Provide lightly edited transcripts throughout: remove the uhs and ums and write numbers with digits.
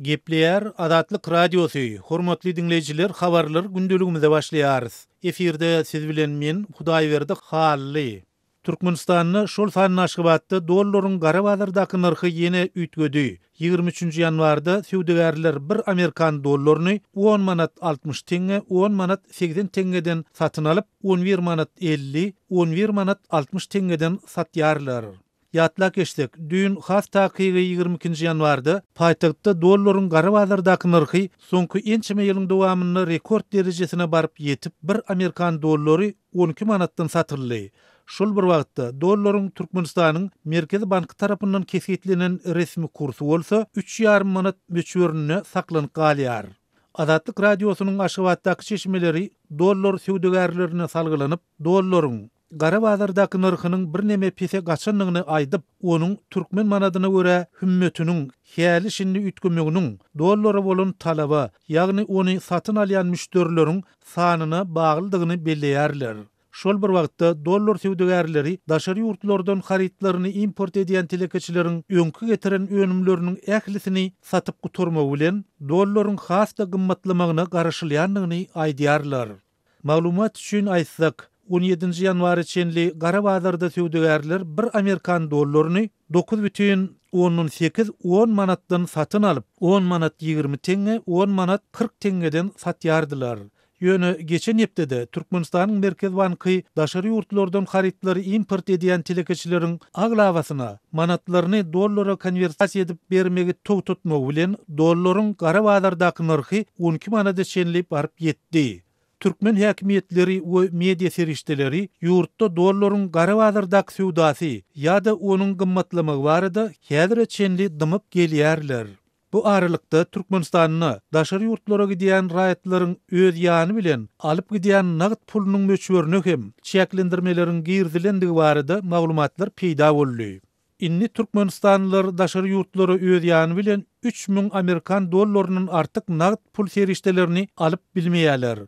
Gepleýär Azatlyk Radiosy, Hormatly diňleýjiler habarlar gündeligimize başlaýarys. Efirde siz bilen men Hudaýberdi Hally. Türkmenistanda, şol sanda Aşgabatda dollaryň gara bazardaky nyrhy ýene üýtgedi. 23-nji ýanwarda söwdagärler bir amerikan dollaryny on manat 60 teňňe, on manat 80 teňňeden satyn alyp, on bir manat 50, on bir manat 60 teňňeden satýarlar. Ýatlap geçsek, düýn, has takygy 22-nji ýanwarda paýtagtda dollaryň gara bazardaky nyrhy soňky ençeme ýylyň dowamynda rekord derejesine baryp ýetip, bir amerikan dollary 12 manatdan satyldy. Şol bir wagtda, dollaryň Türkmenistanyň Merkezi banky tarapyndan kesgitlenen resmi kursy bolsa üç ýarym manat möçberinde saklanyp galýar. Azatlyk Radiosynyň Aşgabatdaky çeşmeleri dollar söwdagärlerine salgylanyp, dollaryň gara bazardaky nyrhynyň birneme pese gaçandygyny aýdyp, onuň türkmen manadyna görä hümmetiniň häli-şindi üýtgemeginiň dollara bolan talaba, ýagny ony satyn alýan müşderileriň sanyna baglydygyny belleýärler. Şol bir wagtda, dollar söwdagärleri daşary ýurtlardan harytlaryny import edýän telekeçileriň öňki getiren önümleriniň ählisini satyp gutarmagy bilen, dollaryň has-da gymmatlamagyna garaşylýandygyny aýdýarlar. Maglumat üçin aýtsak, on ýedinji ýanwara çenli gara bazarda söwdagärler bir amerikan dollaryny dokuz bütin ondan sekiz on manatdan satyn alyp, on manat 20 teňňe, on manat 40 teňňeden satýardylar. Ýöne geçen hepdede Türkmenistanyň Merkezi banky daşary ýurtlardan harytlary import edýän telekeçileriň aglabasyna manatlaryny dollara konwertasiýa edip bermegi togtatmagy bilen dollaryň gara bazardaky nyrhy 12 manada çenli baryp ýetdi. Türkmen häkimiýetleri we media serişdeleri ýurtda dollaryň gara bazardaky söwdasy ýa-da onuň gymmatlamagy barada häzire çenli dymyp gelýärler. Bu aralykda, Türkmenistanda daşary ýurtlara gidýän raýatlaryň öz ýany bilen alyp gidýän nagt pulunyň möçberine hem çäklendirmeleriň girizilendigi barada maglumatlar peýda boldy. Indi türkmenistanlylar daşary ýurtlara öz ýany bilen 3000 amerikan dollaryndan artyk nagt pul serişdelerini alyp bilmeýärler.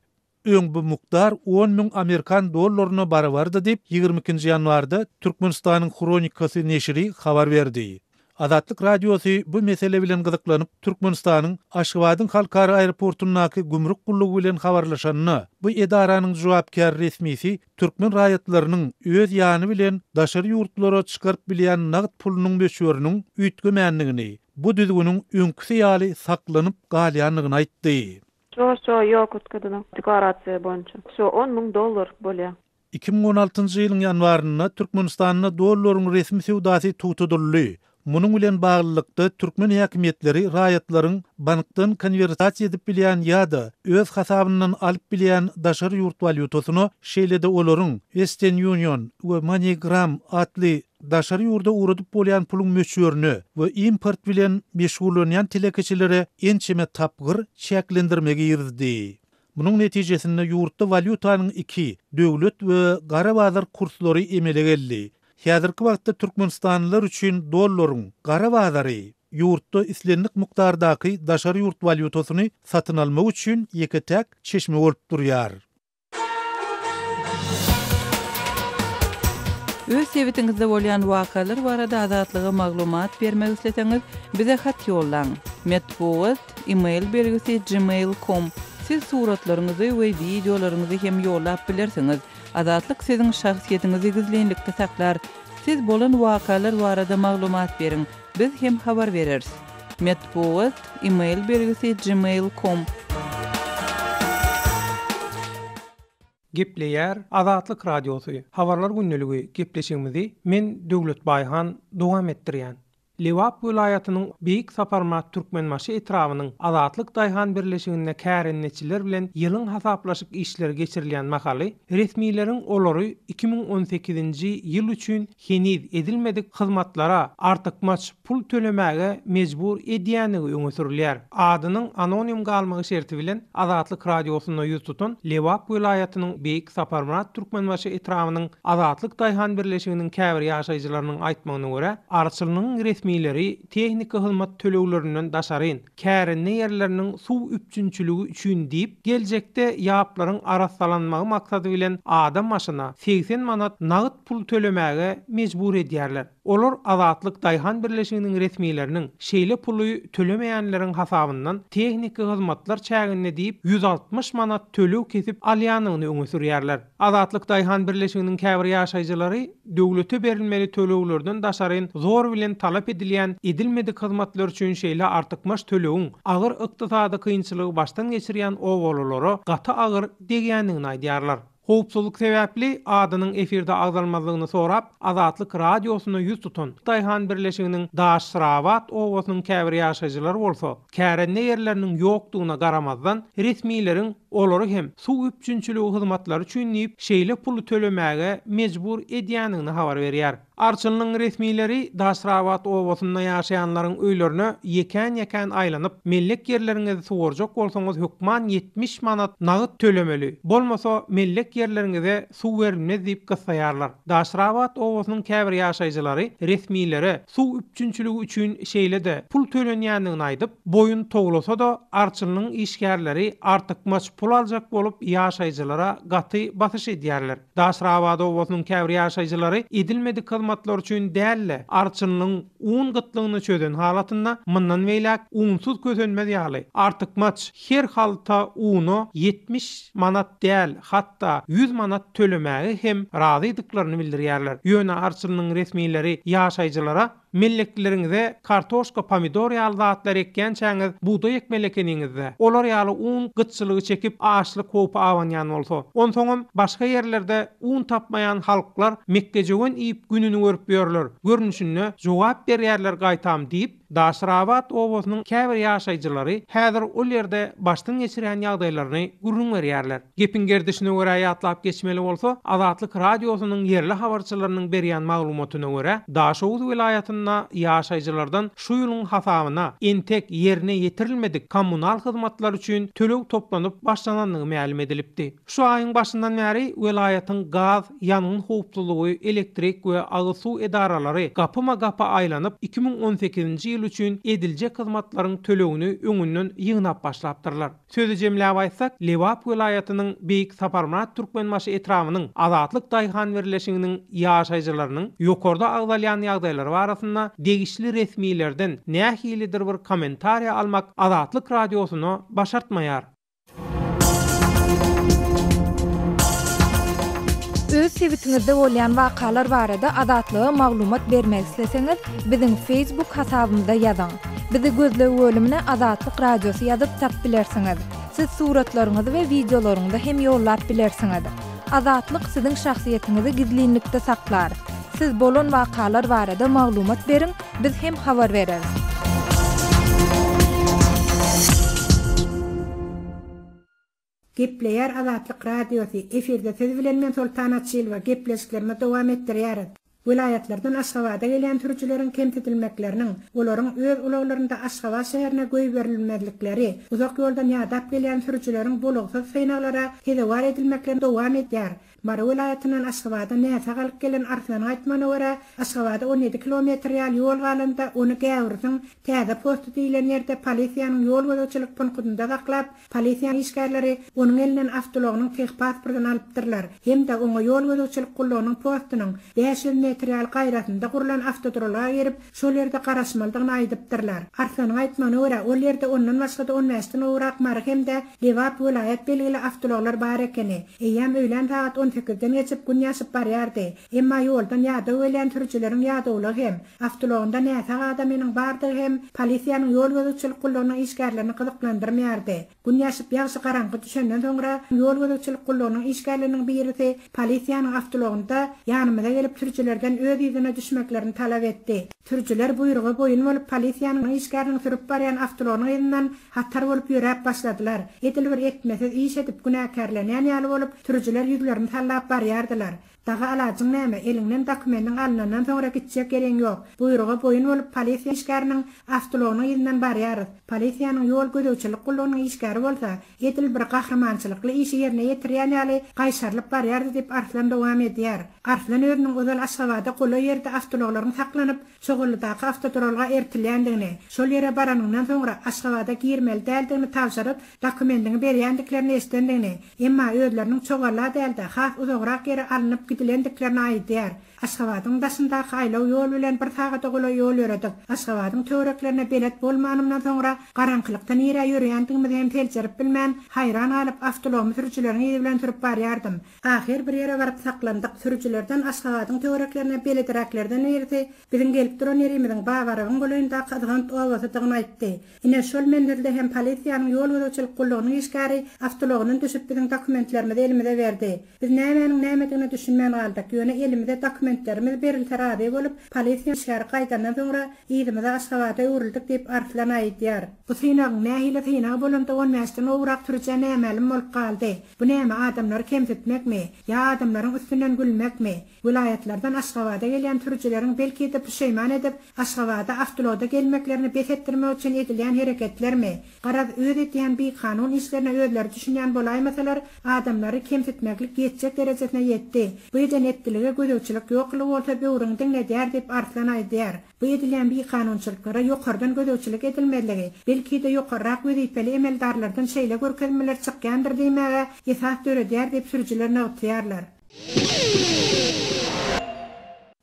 Öň bu mukdar 10 müň amerikan dollaryna barabardy diýip, 22-nji ýanwarda Türkmenistanyň Hronikasy neşiri habar berdi. Azatlyk Radiosy bu mesele bilen gyzyklanyp, Türkmenistanyň Aşgabadyň halkara aeroportundaky gümrük gullugy bilen habarlaşanda, bu edaranyň jogapkär resmisi türkmen raýatlarynyň öz ýany bilen daşary ýurtlara çykaryp bilýän nagt pulunyň möçberiniň üýtgemändigini, bu düzgüniň öňküsi ýaly saklanyp galýandygyny aýtdy. Şo şo ýok üýtgedinok deklarasiýa boýunça. Şo on müň dollar bolýa. 2016-njy ýylyň ýanwarynda Türkmenistanda dollaryň resmi söwdasy togtadyldy. Munuň bilen baglylykda, türkmen häkimiýetleri raýatlaryň bankdan konwertasiýa edip bilýän ýa-da öz hasabyndan alyp bilýän daşary ýurt walýutasyna, şeýle-de olaryň Western Union we MoneyGram atly daşary ýurda ugradyp bolýan puluň möçberine we import bilen meşgullanýan telekeçilere ençeme tapgyr çäklendirme girizdi. Munuň netijesinde ýurtda walýutanyň iki, döwlet we gara bazar kurslary emele geldi. Häzirki wagtda türkmenistanlylar üçin dollaryň gara bazary ýurtda islendik mukdardaky daşary ýurt walýutasyny satyn almak üçin ýeke-täk çeşme bolup durýar. Öz sebitiňizde bolýan wakalar barada Azatlyga maglumat bermek isleseňiz, bize hat ýollaň. Metbugat, e-mail belgisi gmail com. Siz suratlaryňyzy we wideolaryňyzy hem ýollap bilersiňiz. Azatlyk siziň şahsyýetiňizi gizlinlikde saklar. Siz bolan wakalar barada maglumat beriň, biz hem habar bereris. Metbugat, e-mail belgisi gmail com. Gepleýär Azatlyk Radiosy, Habarlar gündeligi gepleşigimizi men Döwlet Baýhan dowam etdirýän. Lebap welaýatynyň Beýik Saparmyrat Türkmenbaşy etrabynyň Azatlyk daýhan birleşiginde kärendeçiler bilen ýylyň hasaplaşyk işleri geçirilýän mahaly, resmileriň olary 2018-nji ýyl üçin heniz edilmedik hyzmatlara artykmaç pul tölemäge mejbur edýändigi öňe sürülýär. Adynyň anonim galmagy şerti bilen Azatlyk Radiosyna ýüz tutan Lebap welaýatynyň Beýik Saparmyrat Türkmenbaşy etrabynyň Azatlyk daýhan birleşiginiň käbir ýaşaýjylarynyň aýtmagyna görä, arçynyň resmi. resmileri tehniki hyzmat töleglerinden daşaryn, kärende ýerleriniň suw üpjünçiligi üçin diýip, geljekde ýaplaryň arassalanmagy maksady bilen adam başyna 80 manat nagt pul tölemäge mejbur edýärler. Olar Azatlyk daýhan birleşiginiň resmileriniň şeýle puly tölemeýänleriň hasabyndan tehniki hyzmatlar çäginde diýip 160 manat töleg kesip alýandygyny öňe sürýärler. Azatlyk daýhan birleşiginiň käbir ýaşaýjylary döwlete berilmeli töleglerden daşaryn zor bilen talap edilýän edilmedik hyzmatlar üçin şeýle artykmaç tölegiň agyr ykdysady kynçylygy başdan geçirýän obalylara gaty agyr degýändigini aýdýarlar. Howpsuzlyk sebäpli adynyň efirde agzalmazlygyny sorap, Azatlyk Radiosyna ýüz tutan daýhan birleşiginiň Daşrabat obasynyň käbir ýaşaýjylary bolsa, kärende ýerleriniň ýokdugyna garamazdan, resmileriň olary hem suw üpjünçiligi hyzmatlary üçin diýip, şeýle puly tölemäge mejbur edýändigini habar berýär. Arçynlygyň resmileri Daşrabat obasynda ýaşaýanlaryň öýlerine ýekän-ýekän aýlanyp, mellek ýerleriňizi suwarjak bolsaňyz hökman 70 manat nagt tölemeli, bolmasa mellek ýerleriňize suw berilmez diýip gyssaýarlar. Daşrabat obasynyň käbir ýaşaýjylary resmilere suw üpjünçiligi üçin şeýle-de pul tölenýändigini aýdyp, boýun towlasa-da, arçynlygyň işgärleri artykmaç pul aljak bolup ýaşaýjylara gaty basyş edýärler. Daşrabat obasynyň käbir ýaşaýjylary edilmedik hyzmatlar üçin däl-de, arçynlygyň un gytlygyny çözen halatynda mundan beýläk unsuz kösenmez ýaly, artykmaç her halta una 70 manat däl, hatda 100 manat tölemäge hem razydyklaryny bildirýärler. Ýöne arçynlygyň resmileri ýaşaýjylara Mellekleriňize kartoşka, pomidor ýaly zatlar ekýänçäňiz bugdaý ekmeli ekeniňiz-dä. Olar ýaly un gytçylygy çekip açlyk howpy abanýan bolsa. Onsoňam başga ýerlerde un tapmaýan halklar mekgejöwen iýip gününi görüp ýörler görnüşinde jogap berýärler gaýtam diýip, Daşrabat obasynyň käbir ýaşaýjylary häzir ol ýerde başdan geçirýän ýagdaýlaryny gürrüň berýärler. Gepiň gerdişine görä ýatlap geçmeli bolsa, Azatlyk Radiosynyň ýerli habarçylarynyň berýän maglumatyna görä, Daşoguz welaýatynda ýaşaýjylardan şu ýylyň hasabyna entek ýerine ýetirilmedik kommunal hyzmatlar üçin töleg toplanyp başlanandygy mälim edilipdi. Şu aýyň başyndan bäri welaýatyň gaz, ýangyn howpsuzlygy, elektrik we agyz suw edaralary gapyma-gapy aýlanyp, 2018-nji ýyl üçin ediljek hyzmatlaryň tölegini öňünden ýygnap başlapdyrlar. Sözi jemläp aýtsak, Lebap welaýatynyň Beýik Saparmyrat Türkmenbaşy etrabynyň Azatlyk daýhan birleşiginiň ýaşaýjylarynyň ýokarda agzalýan ýagdaýlary barasynda degişli resmilerden nähilidir bir kommentariýa almak Azatlyk Radiosyna başartmaýar. Öz sebitiňizde bolýan wakalar barada Azatlyga maglumat bermek isleseňiz, biziň Facebook hasabymyza ýazyň. Bizi gözleg bölümine Azatlyk Radiosy ýazyp tap bilersiňiz. Siz suratlaryňyzy we wideolaryňyzy hem ýollap bilersiňiz. Azatlyk siziň şahsyýetiňizi gizlinlikde saklar. Siz bolan wakalar barada maglumat beriň, biz hem habar bereris. Gepleýär Azatlyk Radiosy, efirde siz bilen men Soltan Açylowa, gepleşiklerimizi dowam etdirýäris. Welaýatlardan Aşgabada gelýän sürüjileriň kemsidilmekleriniň, olaryň öz ulaglarynda Aşgabat şäherine goýberilmezlikleri, uzak ýoldan ýadap gelýän sürüjileriň bolugsyz synaglara sezewar edilmekleri dowam edýär. Mary welaýatyndan Aşgabada näsag alyp gelen Arslanyň aýtmagyna görä, Aşgabada 17 kilometr ýaly ýol galanda ony Gäwürsiň täze posty diýlen ýerde polisiýanyň ýol gözegçilik punkudynda saklap, Polisiýa işgärleri onuň elinden awtoulagynyň tehpasportyny alypdyrlar hem-de oňa ýol gözegçilik gullugynyň postunyň 500 metr ýaly gaýrasynda gurlan awtoduralga girip, şol ýerde garaşmalydygyny aýdypdyrlar. Arslanyň aýtmagyna görä, ol ýerde ondan başga-da on bäşden gowrak Mary hem-de Lebap welaýat belgili awtoulaglar bar ekeni. Eýýäm öýlän sagat on sekizden geçip, gün ýaşyp barýardy. Emma ýoldan ýadaw gelýän sürüjileriň ýadawlygy hem, awtoulagynda näsag adamynyň bardygy hem polisiýanyň ýol gözegçilik gullugynyň işgärlerini gyzyklandyrmaýardy. Gün ýaşyp ýagşy garaňky düşenden soňra ýol gözegçilik gullugynyň işgärleriniň birisi polisiýanyň awtoulagynda ýanymyza gelip sürüjilerden öz yzyna düşmeklerini talap etdi. Sürüjiler buýruga boýun bolup polisiýanyň işgäriniň sürüp barýan awtoulagynyň yzyndan hatar bolup ýöräp başladylar. Edil bir etmesiz iş edip günäkärlenýän ýaly bolup sürüjiler ýüzlerini sallap barýardylar. Dagy alajyň näme, eliňden dokumendiň alnandan soňra gitjek ýeriň ýok. Buýruga boýun bolup polisiýa işgäriniň awtoulagynyň yzyndan barýarys. Polisiýanyň ýol gözegçilik gullugynyň işgäri bolsa, edil bir gahrymançylykly işi ýerine ýetirýän ýaly gaýşarylyp barýardy diýip Arslan dowam edýär. Arslan özüniň ozal Aşgabada golaý ýerde awtoulaglaryň saklanyp, Çoganlydaky awtoduralga ertilýändigini, şol ýere baranyňdan soňra Aşgabada girmeli däldigini tabşyryp, dokumendiňi berýändiklerini eşidendigini, emma özleriniň Çogalla däl-de, has uzagrak ýere alnyp gidilendiklerini aýdýar. Aşgabadyň daşyndaky aýlaw ýol bilen bir sagada golaý ýol ýöredik. Aşgabadyň töwereklerine belet bolmanymdan soňra, garaňkylykda nirä ýörýändigimizi hem seljerip bilmän, haýran galyp, awtoulagymy sürüjileriň yzy bilen sürüp barýardym. Ahyr bir ýere baryp saklandyk. Sürüjilerden Aşgabadyň töwereklerine belediräklerden birisi biziň gelip duran ýerimiziň Babarabyň golaýyndaky Yzgant obasydygyny aýtdy. Ine, şol menzilde hem polisiýanyň ýol gözegçilik gullugynyň işgäri awtoulagyndan düşüp biziň dokumentlerimizi elimize berdi. Biz nämäniň nämedigine düşünmän galdyk. Ýöne elimize dokumentlerimiz berilse razy bolup, polisiýa işgäri gaýdandan soňra yzymyza Aşgabada öwrüldik diýip Arslan aýdýar. Bu synagyň nähili synag bolandygy on bäşden gowrak sürüjä nämälim bolup galdy. Bu näme, adamlary kemsitmekmi? Ýa adamlaryň üstünden gülmekmi? Welaýatlardan Aşgabada gelýän sürüjileriň belki-de puşeýman edip, Aşgabada awtoulagda gelmeklerini bes etdirmek üçin edilýän hereketlermi? Garaz, öz edýän bikanun işlerine özleri düşünýän bolaýmasalar, adamlary kemsitmeklik ýetjek derejesine ýetdi. Bu eden-etdilige gözegçilik ýoklugy bolsa böwrüňi diňledýär diýip, Arslan aýdýar. Bu edilýän bikanunçylyklara ýokardan gözegçilik edilmezligi, belki-de ýokarrak wezipeli emeldarlardan şeýle görkezmeler çykýandyr diýmäge esas döredýär diýip sürüjiler nygtaýarlar.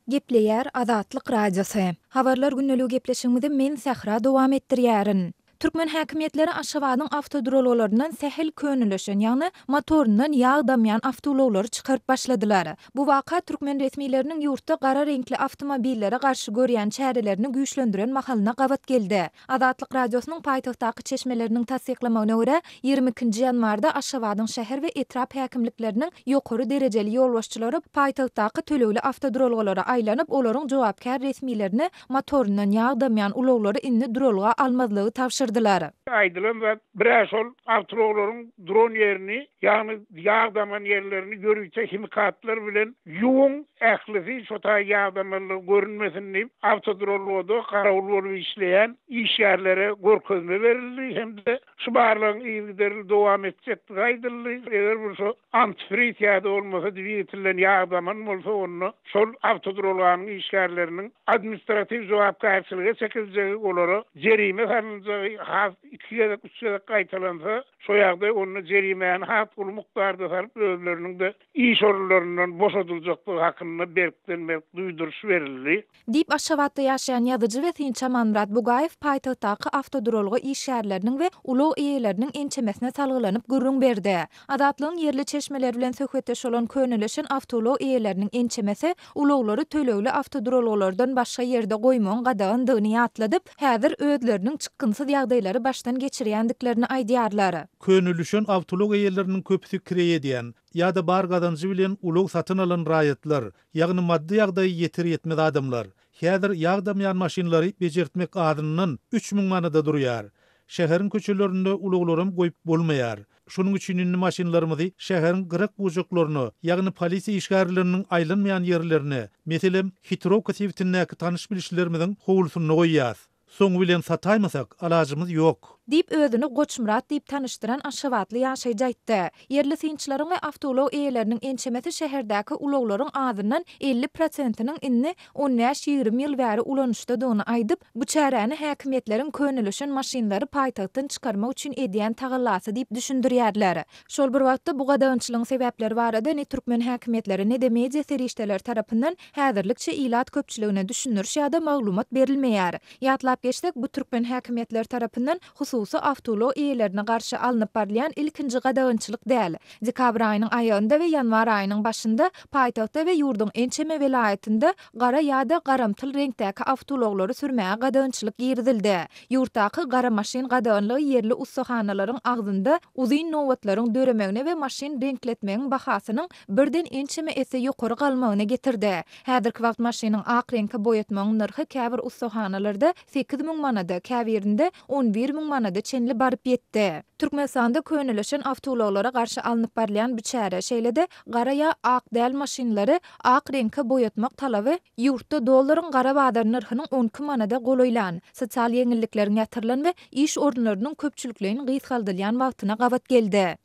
Gepleýär Azatlyk Radiosy. Habarlar gündeligi gepleşigimizi men Sähra dowam etdirýärin. Türkmen häkimiýetleri Aşgabadyň awtoduralgalaryndan sähel könelişen, ýagny motoryndan ýag damýan awtoulaglary çykaryp başladylar. Bu waka türkmen resmileriniň ýurtda gara reňkli awtomobillere garşy görýän çärelerini güýçlendiren mahalyna gabat geldi. Azatlyk Radiosynyň paýtagtdaky çeşmeleriniň tassyklamagyna görä, 22-nji ýanwarda Aşgabadyň şäher we etrap häkimlikleriniň ýokary derejeli ýolbaşçylary paýtagtdaky tölegli awtoduralgalara aýlanyp, olaryň jogapkär resmilerine Motoryndan ýag damýan ulaglary indi duralga almazlygy tabşyrdylar. Aýdylan zat, bir-ä şol awtoulaglaryň duran ýerini, ýagny ýag daman ýerlerini ýörite himikatlar bilen ýuwuň, ählisi şo taý ýag damanlygy görünmesin diýip, awtoduralgada garawul bolup işleýän işgärlere görkezme berildi hem-de şu barlagyň yzygiderli dowam etjekdigi aýdyldy. Eger bir şo antifriz ýa-da bolmasa dwigatelden ýag daman bolsa, onda şol awtoduralganyň işgärleriniň administratiw jogapkärçilige çekiljegi, olara jerime salynjagy has iki gezek, üç gezek gaýtalansa, şo ýagdaý onda jerimäni has uly mukdarda salyp, özleriniň-de iş orunlaryndan boşadyljakdygy hakynda berkden-berk duýduryş berildi. Diýip, Aşgabatda ýaşaýan ýazyjy we synçy Amanmyrat Bugaýew paýtagtdaky awtoduralga işgärleriniň we ulag eýeleriniň ençemesine salgylanyp gürrüň berdi. Azatlygyň ýerli çeşmeleri bilen söhbetdeş bolan könelişen awtoulag eýeleriniň ençemesi ulaglary tölegli awtoduralgalardan başga ýerde goýmagyň gadagandygyny ýatladyp, häzir özleriniň çykgynsyz ýagdaýlary başdan geçirýändiklerini aýdýarlar. Könelişen awtoulag eýeleriniň köpüsi kireý edýän ýa-da bar gazanjy bilen ulag satyn alan raýatlar, Ýagny maddy ýagdaýy ýeter-ýetmez adamlar. Häzir ýag damýan maşynlary bejertmek azyndan 3000 manada durýar. Şäheriň köçelerinde ulaglaram goýup bolmaýar. Şonuň üçin indi maşynlarymyzy şäheriň gyrak-bujaklaryna, ýagny polisiýa işgärleriniň aýlanmaýan ýerlerine, meselem, Hitrowka sebitindäki tanyş-bilişlerimiziň howlusynda goýýas. Soňy bilen sataýmasak, alajymyz ýok. Diýip, özüni Goçmyrat diýip tanyşdyran aşgabatly ýaşaýjy aýtdy. Ýerli synçylaryň we awtoulag eýeleriniň ençemesi şäherdäki ulaglaryň azyndan 50 prosentiniň indi on bäş-ýigrimi ýyl bäri ulanyşdadygyny aýdyp, bu çäräni häkimiýetleriň könelişen maşynlary paýtagtdan çykarmak üçin edýän tagallasy diýip düşündirýärler. Şol bir wagtda, bu gadagançylygyň sebäpleri barada ne türkmen häkimiýetleri, ne-de media serişdeleri tarapyndan Häzirlikçe ilat köpçüligine düşündiriş ýa-da maglumat berilmeýär. Ýatlap geçsek, bu türkmen häkimiýetleri tarapyndan hususy awtoulag eýelerine garşy alnyp barylýan ilkinji gadagançylyk däl. Dekabr aýynyň aýagynda we ýanwar aýynyň başynda paýtagtda we ýurduň ençeme welaýatynda gara ýa-da garamtyl reňkdäki awtoulaglary sürmäge gadagançylyk girizildi. Ýurtdaky gara maşyn gadaganlygy ýerli ussahanalaryň agzynda uzyn nobatlaryň döremegine we maşyn reňkletmegiň bahasynyň birden ençeme esse ýokary galmagyna getirdi. Häzirki wagt maşynyň ak reňke boýatmagyň nyrhy käbir ussahanalarda. 8000 manada, käbirinde 11 mün manada çenli baryp ýetdi. Türkmenistanda könelişen awtoulaglara garşy alnyp barylýan bu çäre, şeýle-de gara ýa ak däl maşynlary ak reňke boýatmak talaby ýurtda dollaryň gara bazar nyrhynyň 12 manada golaýlan, sosial ýeňillikleriň ýatyrylan we iş orunlarynyň köpçülikleýin gysgaldylýan wagtyna gabat geldi.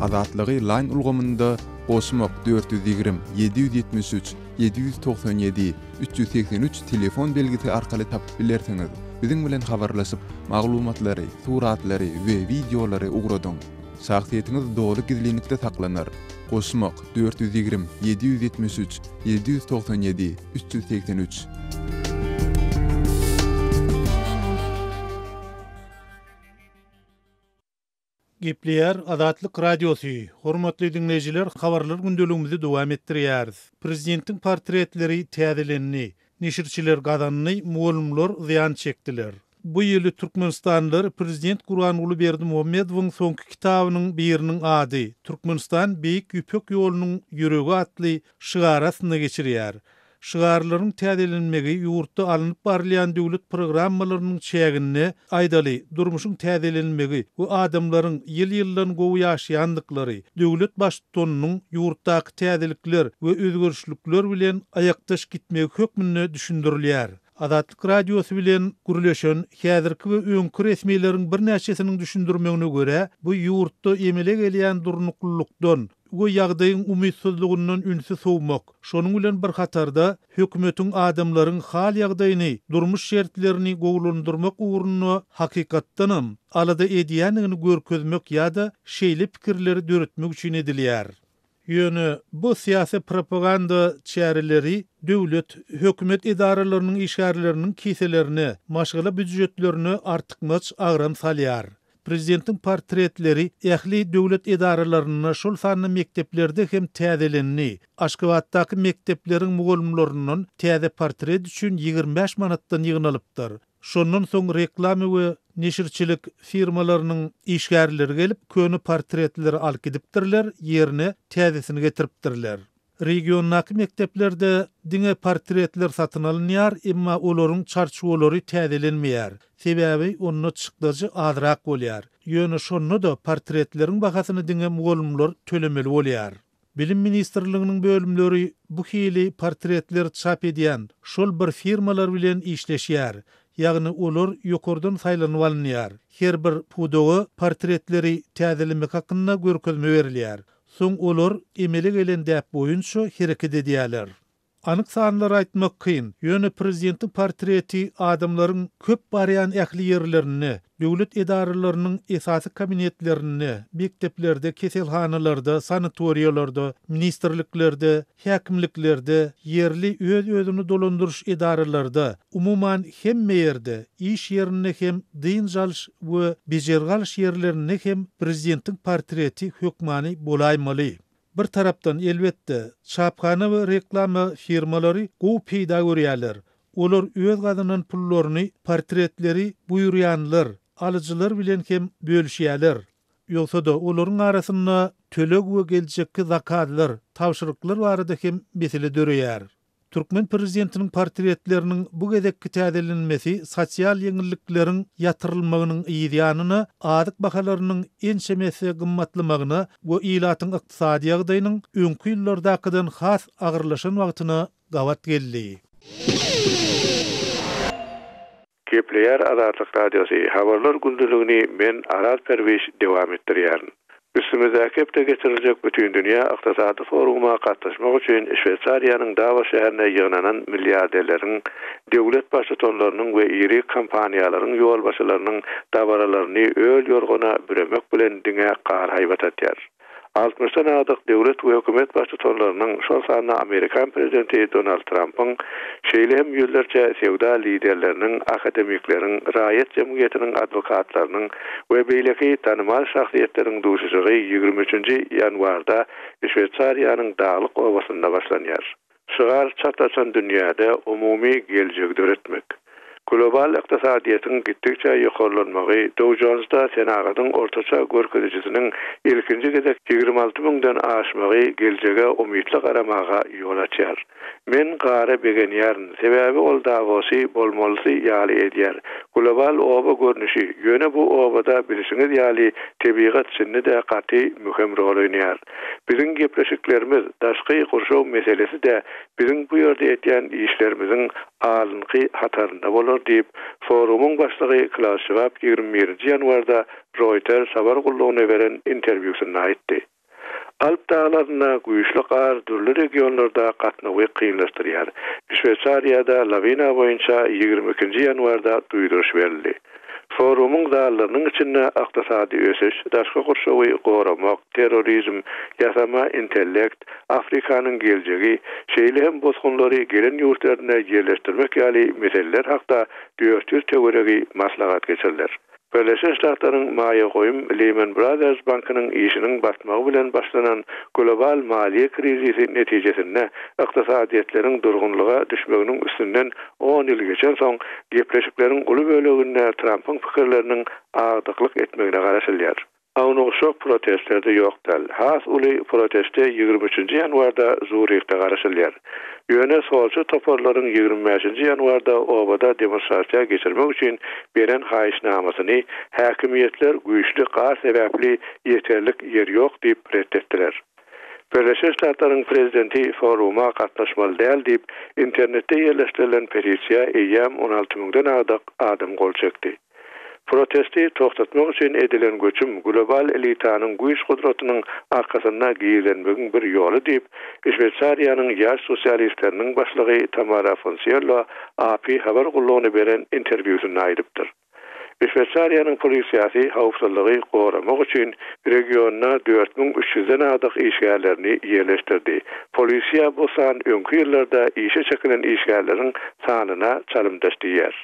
Azatlygy Line ulgamynda goşmak 420 773 797 383 telefon belgisi arkaly tapyp bilersiňiz. Biziň bilen habarlaşyp, maglumatlary, suratlary we wideolary ugradyň. Şahsyýetiňiz doly gizlinlikde saklanar. Goşmak 420 773 797 383. Gepleýär Azatlyk Radiosy, Hormatly diňleýjiler habarlar gündeligimizi dowam etdirýäris. Prezidentiň portretleri täzelendi. Neşirçiler gazandy, mugallymlar zyýan çekdiler. Bu ýyly türkmenistanlylar prezident Gurbanguly Berdimuhamedowyň soňky kitabynyň biriniň ady, Türkmenistan Beýik Ýüpek ýolunyň ýüregi atly şygary astynda geçirýär. Şygarlaryň täzelenmegi ýurtda alnyp barylýan döwlet programmalarynyň çäginde, aýdaly, durmuşyň täzelenmegi we adamlaryň ýyl-ýyldan gowy ýaşaýandyklary, döwlet Baştutanynyň ýurtdaky täzelikler we özgerişlikler bilen aýakdaş gitmegi hökmünde düşündirilýär. Azatlyk Radiosy bilen gürleşen häzirki we öňki resmileriň birnäçesiniň düşündirmegine görä, bu ýurtda emele gelýän durnuklylykdan we ýagdaýyň umytsyzlygyndan ünsi sowmak, şonuň bilen bir hatarda, hökümetiň adamlaryň hal-ýagdaýyny, durmuş şertlerini gowulandyrmak ugrunda hakykatdanam alada edýändigini görkezmek ýa-da şeýle pikirleri döretmek üçin edilýär. Ýöne bu syýasy propaganda çäreleri döwlet, hökümet edaralarynyň işgärleriniň kiselerine, maşgala býujetlerine artykmaç agram salýar. Prezidentiň portretleri ähli döwlet edaralarynda, şol sanda mekdeplerde hem täzelendi. Aşgabatdaky mekdepleriň mugallymlaryndan täze portret üçin 25 manatdan ýygnalypdyr. Şondan soň reklama we neşirçilik firmalarynyň işgärleri gelip, köne portretleri alyp gidipdirler, ýerine täzesini getiripdirler. Regiondaky mekdeplerde diňe portretler satyn alynýar, emma olaryň çarçuwalary täzelenmeýär. Sebäbi onda çykdajy azrak bolýar. Ýöne şonda-da portretleriň bahasyny diňe mugallymlar tölemeli bolýar. Bilim ministrliginiň bölümleri bu hili portretleri çap edýän şol bir firmalar bilen işleşýär. Ýagny olar ýokardan saýlanyp alynýar. Her bir pudaga portretleri täzelemek hakynda görkezme berilýär. Soň olar emele gelen däp boýunça hereket edýärler. Anyk sanlary aýtmak kyn, ýöne prezidentiň portreti adamlaryň köp barýan ähli ýerlerinde, döwlet edaralarynyň esasy kabinetlerinde, mekdeplerde, keselhanalarda, sanatoriýalarda, ministrliklerde, häkimliklerde, ýerli öz-özüňi dolandyryş edaralarda, umuman hemme ýerde, iş ýerinde hem dynç alyş we bejergi alyş ýerlerinde hem prezidentiň portreti hökmany bolaýmaly. Bir tarapdan, elbetde, çaphana we reklama firmalary gowy peýda görýärler. Olar öz gazanan pullaryny portretleri buýurýanlar, alyjylar bilen hem bölüşýärler. Ýogsa-da, olaryň arasynda töleg we geljekki zakazlar, tabşyryklar barada hem mesele döreýär. Türkmen prezidentiniň portretleriniň bu gezekki täzelenmesi sosial ýeňillikleriň ýatyrylmagynyň yz ýanyna, azyk bahalarynyň ençeme esse gymmatlamagyna we ilatyň ykdysady ýagdaýynyň öňki ýyllardakydan has agyrlaşan wagtyna gabat geldi. Gepleýär Azatlyk Radiosy, Habarlar gündeligini men Araz Perwiş dowam etdirýärin. Üstümizdäki hepde geçiriljek Bütindünýä ykdysady foruma gatnaşmak üçin Şweýsariýanyň Dawos şäherine ýygnanan milliarderleriň, döwlet baştutanlarynyň we iri kompaniýalaryň ýolbaşçylarynyň dabaralaryny öl ýorgana büremek bilen diňe gar haýbat atýar. Altmyşdan agdyk döwlet we hökümet baştutanlarynyň, şol sanda amerikan prezidenti Donald Trampyň, şeýle hem ýüzlerçe söwda liderleriniň, akademikleriň, raýat jemgyýetiniň adwokatlarynyň we beýleki tanymal şahsyýetleriň duşuşygy 23-nji ýanwarda Şweýsariýanyň daglyk obasynda başlanýar. Şygar çat açan dünýäde umumy geljegi döretmek. Global ykdysadyýetiň gitdikçe ýokarlanmagy Dow Jonesda senagatyň ortaça görkezijisiniň ilkinji gezek 26 müňden aşmagy geljege umytly garamaga ýol açýar. Men gara begenýärin, sebäbi ol Dawosy bolmalysy ýaly edýär. Global oba görnüşi, ýöne bu obada bilşiňiz ýaly tebigat şindi-de gaty möhüm rol oýnaýar. Biziň gepleşiklerimiz, daşky gurşaw meselesi-de biziň bu ýerde edýän işlerimiziň alynky hatarynda bolar diýip, forumyň başlygy Klaus Şwab 21-nji ýanwarda Reuters habar gullugyna beren interwýusynda aýtdy. Alp daglarynda güýçli gar dürli regionlarda gatnawy kynlaşdyrýar. Şweýsariýada lawina boýunça 22-nji ýanwarda duýduryş berildi. Forumyň zallarynyň içinde ykdysady ösüş, daşky gurşawy goramak, terrorizm, ýasama intellekt, Afrikanyň geljegi, şeýle hem bosgunlary gelen ýurtlarynda ýerleşdirmek ýaly meseleler hakda 400 töweregi maslahat geçiriler. Birleşen Ştatlaryň maýa goýum Lehman Brothers bankynyň işiniň batmagy bilen başlanan global maliýe krizisi netijesinde ykdysadyýetleriň durgunlyga düşmeginiň üstünden on ýyl geçensoň, gepleşikleriň uly böleginde Trampyň pikirleriniň agdyklyk etmegine garaşylýar. Ownuk-uşak protestler-de ýok däl. Has uly proteste 23-nji ýanwarda Zurihde garaşylýar. Ýöne solçy toparlaryň 25-nji ýanwarda obada demonstrasiýa geçirmek üçin beren haýyşnamasyny häkimiýetler güýçli gar sebäpli ýeterlik ýer ýok diýip ret etdiler. Birleşen Ştatlaryň prezidenti foruma gatnaşmaly däl diýip, internetde ýerleşdirilen petisiýa eýýäm 16 müňden agdyk adam gol çekdi. Protesti togtatmak üçin edilen göçüm global elitanyň güýç-gudratynyň arkasynda gizlenmegiň bir ýoly diýip, Şweýsariýanyň ýaş sosialistleriniň başlygy Tamara Fonsiello AP habar gullugyna beren interwýusynda aýdypdyr. Şweýsariýanyň polisiýasy howpsuzlygy goramak üçin regionda 4300-den agdyk işgärlerini ýerleşdirdi. Polisiýa bu san öňki ýyllarda işe çekilen işgärleriň sanyna çalymdaş diýýär.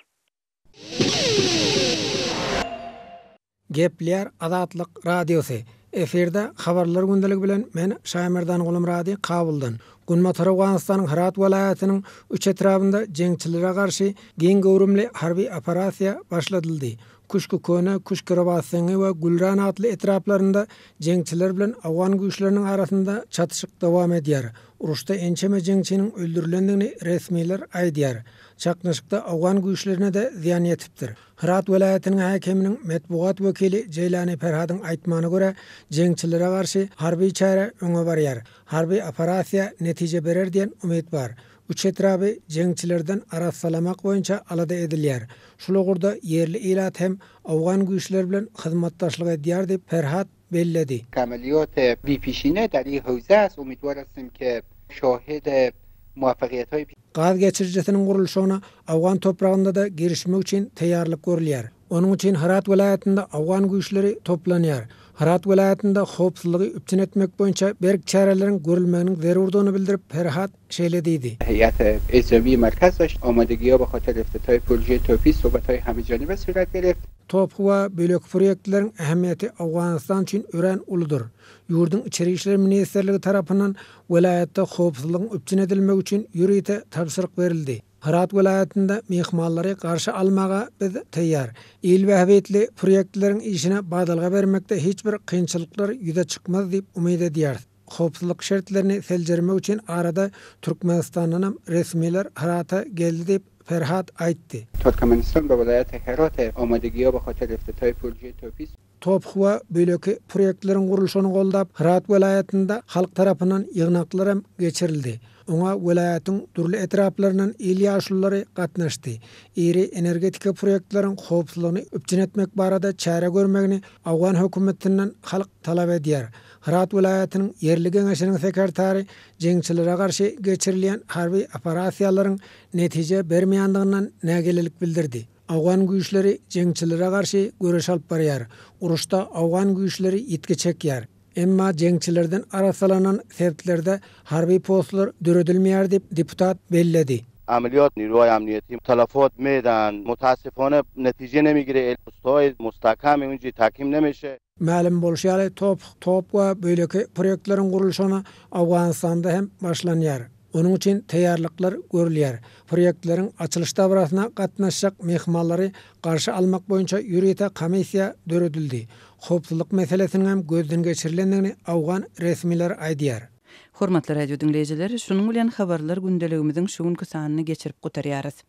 Gepleýär Azatlyk Radiosy. Efirde Habarlar gündeligi bilen men Şaýmerdan Gulumyrady Kabuldan. Günbatar Owganystanyň Hyrat welaýatynyň üç etrabynda jeňçilere garşy giň göwrümli harby operasiýa başladyldy. Küşki Köne, Küşki Rabatseňňi we Gülran atly etraplarynda jeňçiler bilen owgan güýçleriniň arasynda çatyşyk dowam edýär. Uruşda ençeme jeňçiniň öldürilendigini resmiler aýdýar. Çaknyşykda owgan güýçlerine-de zyýan ýetipdir. Hyrat welaýatynyň häkiminiň metbugat wekili Jeýlani Perhadyň aýtmagyna görä, jeňçilere garşy harby çäre öňe barýar. Harby operasiýa netije berer diýen umyt bar. Üç etraby jeňçilerden arassalamak boýunça alada edilýär. Şul ugurda ýerli ilat hem owgan güýçleri bilen hyzmatdaşlyk edýär diýip, Perhat belledi. عملیات بی پیشینه در این حوزه است امیدوار هستیم که شاهد موفقیت های Gaz geçirijisiniň gurluşygyna owgan topragynda-da girişmek üçin taýýarlyk görülýär. Onuň üçin Hyrat welaýatynda owgan güýçleri toplanýar. Hyrat welaýatynda howpsuzlygy üpjün etmek boýunça berk çäreleriň görülmeginiň zerurdygyny bildirip, Perhat şeýle diýdi. هیئت اجرایی مرکز داشت آمادگی ها به خاطر افتتاح پروژه توپی صحبت های همه جانبه صورت گرفت. Tophy we beýleki proýektleriň ähmiýeti Owganystan üçin örän uludyr. Ýurduň Içeri işler ministrligi tarapyndan welaýatda howpsuzlygyň üpjün edilmegi üçin ýörite tabşyryk berildi. Hyrat welaýatynda myhmanlary garşy almaga biz taýýar. Il bähbitli proýektleriň işine badalga bermekde hiç bir kynçylyklar ýüze çykmaz diýip umyt edýäris. Howpsuzlyk şertlerini seljermek üçin arada Türkmenistandanam resmiler Hyrata geldi diýip, Ferhat aýtdy. ترکمنستان به ولایت هرات آمادگی ها به خاطر افتتاح پروژه توپی Toph we beýleki proýektleriň gurluşygyny goldap, Hyrat welaýatynda halk tarapyndan ýygnaklar hem geçirildi. Oňa welaýatyň dürli etraplaryndan il ýaşululary gatnaşdy. Iri energetika proýektleriň howpsuzlygyny üpjün etmek barada çäre görmegini owgan hökümetinden halk talap edýär. Hyrat welaýatynyň ýerli geňeşiniň sekretary jeňçilere garşy geçirilýän harby operasiýalaryň netije bermeýändiginden nägilelik bildirdi. Owgan güýçleri jeňçilere garşy göreş alyp barýar. Uruşda owgan güýçleri ýitgi çekýär. Emma jeňçilerden arassalanan sebitlerde harby postlar döredilmeýär diýip, deputat belledi. عملیات نیروهای امنیتی تلفات میدن متاسفانه نتیجه نمیگیره پستهای مستحکم اونجا تحکیم نمیشه. Mälim bolşy ýaly, TOPH, top we beýleki proýektleriň gurluşygyna Owganystanda hem başlanýar. Onuň üçin taýýarlyklar görülýär. Proýektleriň açylyş dabarasyna gatnaşjak myhmanlary garşy almak boýunça ýörite komissiýa döredildi. Howpsuzlyk meselesiniň hem gözden geçirilendigini owgan resmileri aýdýar. Hormatly radio diňleýjiler, şunuň bilen Habarlar gündeligimiziň şu günki sanyny geçirip gutarýarys.